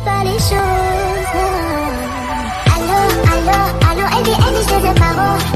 pas les choses. Allô, allô, allô, Elvi, Elvi, je te paro.